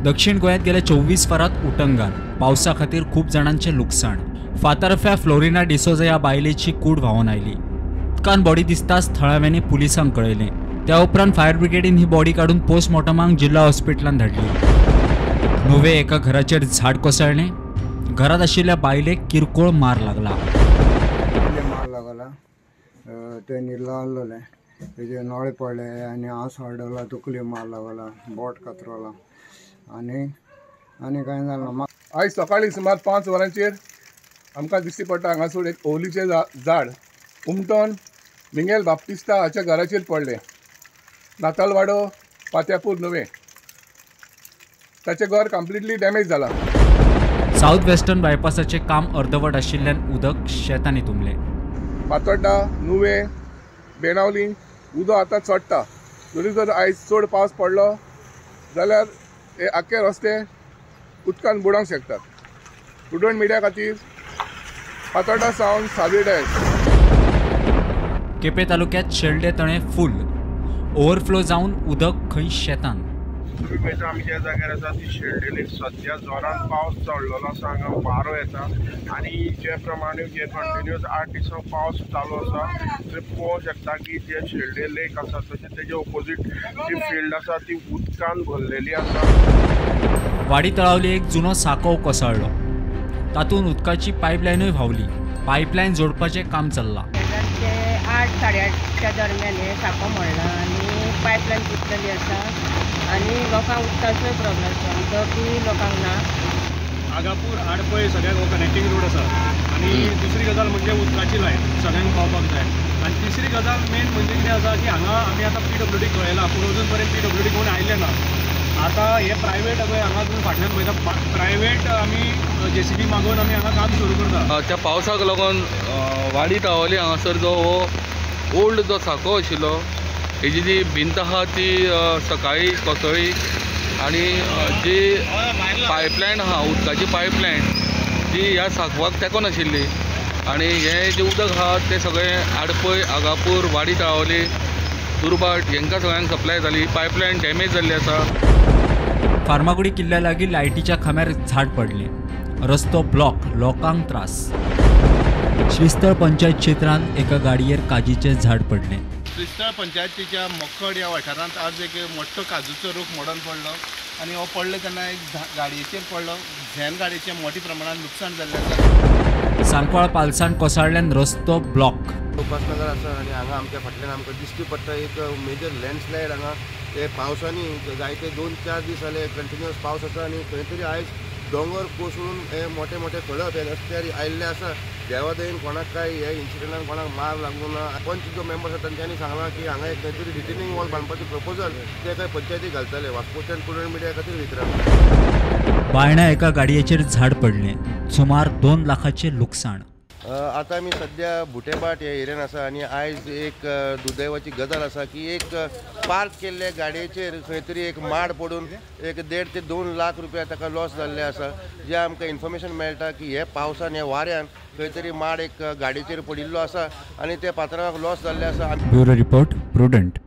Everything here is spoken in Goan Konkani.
दक्षिण गोंयांत गेल्या 24 वरांत उटंगार पावसा खातीर खूब जाणांचें लुकसाण. फातर्फ्या फ्लोरिना डिसोजा ह्या बायलेची कूड व्हांवन आयली. उदकान बॉडी दिसताच थळाव्यांनी पुलिसांक कळयलें. त्या उपरांत फायर ब्रिगेडीन ही बॉडी काडून पोस्टमॉर्टमाक जिल्हा हॉस्पिटलांत धाडली. नुवे एका घराचेर झाड कोसळ्ळें. घरांत आशिल्ल्या बायलेक किरकोळ मार लागला. मार लागला ते निर्लालें तेजे नळे पडले आनी आस हाडला तकली मार लागला बोट कातरला आनी आनी कांय जालें. आयज सकाळी सुमार 5 वरांचेर आमकां दिश्टी पडटा हांगासर एक ओवलीचें झाड उमटोन मिंगेल बाप्तिस्ता हाच्या घराचेर पडलें. नातालवाडो पात्यापूर नुवें. ताचें घर कंप्लिटली डॅमेज जालां. साऊथ वेस्टर्न बायपासाचें काम अर्दवट आशिल्ल्यान उदक शेतांनी तुंबलें. फातोड्डा नुवें बेणावली उदक आतां चडटा. जरी जर आयज चड पावस पडलो जाल्यार हे आख्खे रस्ते उदकान बुडोवंक शकतात. प्रुडंट मिडिया खातीर फातोड्डा सावन सावी डायस. केपें तालुक्यात शेल्डे तळें फूल ओव्हरफ्लो जावन उदक खंय शेतान. तुमी पळयता आमी ज्या जाग्यार आसा ती शेल्डे लेक. सद्या जोरान पावस चडलेलो आसा, हांगा वारो येता आनी जे प्रमाणे जे कंटिन्युअस 8 दिसां पावस चालू आसा थंय पळोवंक शकता की जे शेल्डे लेक आसा तशें तेजे ओपोजीट जी फिल्ड आसा ती उदकान भरलेली आसा. वाडी तळावली एक जुनो सांकव कोसळ्ळो. तातूंत उदकाची पायपलायनूय व्हांवली. पायपलायन जोडपाचें काम चल्लां. 8 साडे 8च्या दरम्यान हे सांकव मोडला आनी पायपलायन तुटलेली आसा आनी लोकांक उदकाचोय प्रॉब्लम आसा, उदकूय लोकांक ना. आगापूर आडपय सगळ्याक हो कनेक्टींग रोड आसा आनी दुसरी गजाल म्हणजे उदकाची लायन सगळ्यांक पावपाक जाय. आनी तिसरी गजाल मेन म्हणजे कितें आसा की हांगा आमी आतां पीडब्ल्यूडी कळयलां पूण अजून पर्यंत पीडब्ल्यूडी कोण आयले ना. आतां हे प्रायवेट पळय हांगा तुमी फाटल्यान पळयता प्रायवेट आमी जेसीबी मागोवन आमी हांगा काम सुरू करता. त्या पावसाक लागून वाडी तावली हांगासर जो हो ओल्ड जो सांकव आशिल्लो हेजी जी भिंत आहा ती सकाळी कोसळ्ळी आनी जी पायपलायन आहा उदकाची पायपलायन जी ह्या सांकवाक तेंकोन आशिल्ली आनी हें जें उदक आहा तें सगळें आडपय आगापूर वाडी तळावली दुर्भाट हेंकां सगळ्यांक सप्लाय जाली. पायपलायन डॅमेज जाल्ली आसा. फार्मागुडी किल्ल्या लागीं लायटीच्या खांब्यार झाड पडलें. रस्तो ब्लॉक, लोकांक त्रास. श्रीस्थळ पंचायत क्षेत्रांत एका गाडयेर काजीचें झाड पडलें. श्रीस्थळ पंचायतीच्या मक्कड ह्या वाठारांत आज एक मोठो काजूचो रूख मोडून पडलो आनी हो पडलो तेन्ना एक गाडयेचेर पडलो. झॅन गाडयेचें मोठ्या प्रमाणात लुकसाण जाल्लें आसा. सांकवाळ पालसाण कोसळ्ळ्यान रस्तो ब्लॉक. उपासनगर आसा आनी हांगा आमच्या फाटल्यान आमकां दिश्टी पडटा एक मेजर लँडस्लायड. हांगा ते पावसांनी जायते 2-4 दीस जाले कंटिन्युअस पावस आसा आनी खंय तरी आयज दोंगर कोसळून हे मोठे मोठे खडप हे रस्त्यार आयिल्ले आसा. देवादयेन कोणाक काय हे इन्सिडंटान कोणाक मार लागूंक ना. पंच जो मेंबर्स आसा तांच्यांनी सांगलां की हांगा एक खंय तरी रिटेनिंग वॉल बांदपाचें प्रपोजल ते काय पंचायती घालतले. वास्कोच्यान प्रुडंट मिडिया खातीर विक्रम. बायणा एका गाडयेचेर झाड पडलें. सुमार 2 लाखाचें लुकसाण. आतां आमी सद्या भुटेभाट ह्या एरियान आसा आनी आयज एक दुर्दैवाची गजाल आसा की एक पार्क केल्ले गाडयेचेर खंय तरी एक माड पडून एक 1.5 ते 2 लाख रुपया ताका लॉस जाल्ले आसा. जे आमकां इन्फॉर्मेशन मेळटा की हे पावसान ह्या वाऱ्यान खंय तरी माड एक गाडयेचेर पडिल्लो आसा आनी त्या पात्रांवाक लॉस जाल्ले आसा. Bureau report, Prudent.